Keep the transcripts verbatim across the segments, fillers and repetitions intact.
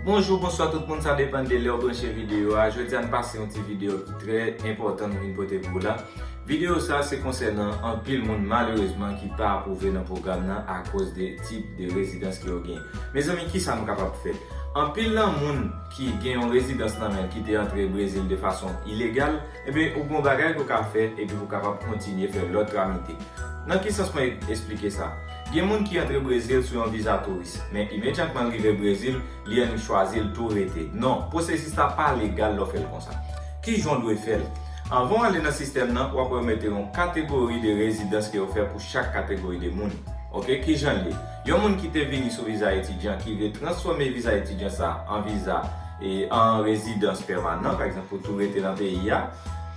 Bonjou, bonswa tout moun, sa depann de lè w branche videyo a. Jodi a n pase yon ti videyo ki trè enpòtan nou vin pote pou w la. Videyo sa se konsènan anpil moun malerezman ki pa apwouve nan pwogram nan akoz de tip de rezidans ke yo genyen. Mezanmi, kisa nou kapab fè? Anpil nan moun ki gen yon rezidans nan men ki te antre Brezil de fason ilegal, ebyen, ou gen yon bagay ke w ka fè epi pou w kapab kontinye fè lòt tramite. Nan ki sans mwen esplike sa? Gen moun ki antre Brezil sou yon viza touris, men imedyatman l rive Brezil, li an chwazi l tou rete. Non, pwosesis la pa legal lè w fè l konsa. Ki jan w dwe fè l? Anvan w ale nan sistèm nan, w ap wè yo mete yon kategori de rezidans ke yo fè pou chak kategori de moun. Oke, ki jan l ye? Yon moun ki te vini sou viza etidyan, ki vle transfòme viza etidyan sa an viza e an rezidans pèmanan, pa egzanp, pou tou rete nan peyi a,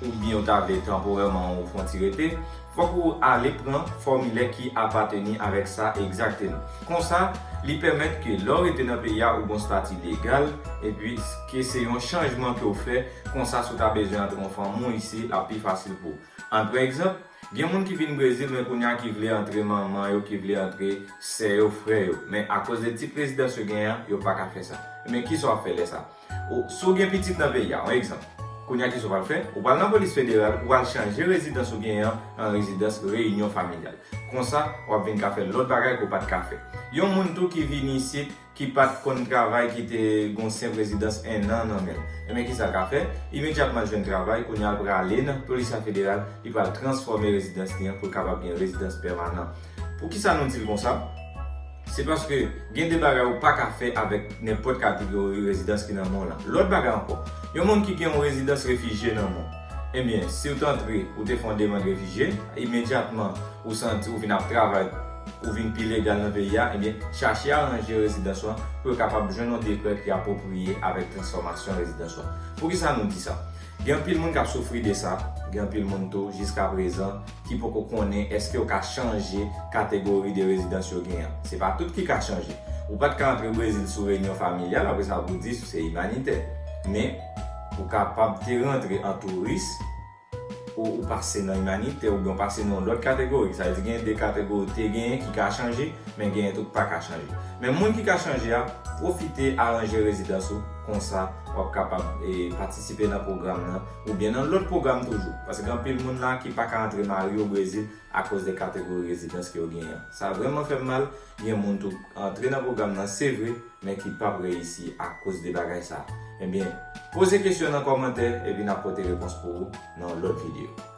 oubyen w ta vle tanporèman ou fè yon ti rete, fòk ou ale pran fòmilè ki apateni avèk sa egzakteman. Konsa, li pèmèt ke lè w rete nan peyi a, ou gen yon stati legal, epi ke se yon chanjman ke w fè, konsa, si w ta bezwen antre yon fanmi w isi, l ap pi fasil pou ou. Ann pran egzanp, gen moun ki vin Brezil, men kounye a ki vle antre manman yo, ki vle antre sè yo, frè yo. Men akoz de tip rezidans yo genyen an, yo pa ka fè sa. Men kisa w ap fè lè sa? Ou, si w gen pitit nan peyi a, yon egzanp. Kounye a kisa w pral fè? Ou pral nan polis federal, ou pral chanje rezidans ou genyen an an rezidans reyinyon familyal. Konsa, w ap vin ka fè lòt bagay ke w pa t ka fè. Yon moun tou ki vini isit, ki pa t konn travay, ki te gen yon senp rezidans en an nan men l. Ebyen, kisa l ka fè? Imedyatman l jwenn travay, kounye a l prale nan polis la federal, li pral transfòme rezidans li an pou l kapab gen rezidans pèmanan. Poukisa nou di l konsa? Se paske gen de bagay ou pa ka fè avèk nenpòt kategori rezidans ki nan men w lan. Lòt bagay ankò, yon moun ki gen yon rezidans refijye nan men w, ebyen, si w t antre, ou te fè yon demann refijye, imedyatman ou santi ou vin ap travay, ou vin pi legal nan peyi a, ebyen, chache aranje rezidans ou an pou yo kapab jwenn yon dekrè ki apwopriye avèk transfòmasyon rezidans ou an. Poukisa nou di sa? Gen anpil moun k ap soufri de sa, gen anpil moun tou, jiska prezan, ki poko konnen èske yo ka chanje kategori de rezidans yo genyen an. Se pa tout ki ka chanje. Ou pa t ka antre Brezil sou reyinyon familyal, apre sa pou di si w se imanitè. Men, ou kapab te rantre an touris, ou, ou pase nan imanitè, oubyen ou pase nan yon lòt kategori. Sa vle di gen de kategori ou te genyen ki ka chanje, men genyen tou k pa ka chanje. Men moun ki ka chanje a, pwofite aranje rezidans ou, konsa w ap kapab, e, patisipe nan pwogram nan, oubyen nan lòt pwogram toujou. Paske gen anpil moun la ki pa ka antre mari yo Brezil akoz de kategori rezidans ke yo genyen an. Sa vrèman fè m mal, gen moun tou antre nan pwogram nan, se vre, men ki p ap reyisi akoz de bagay sa. Ebyen, poze kesyon nan kòmantè, epi n ap pote repons pou ou nan yon lòt videyo.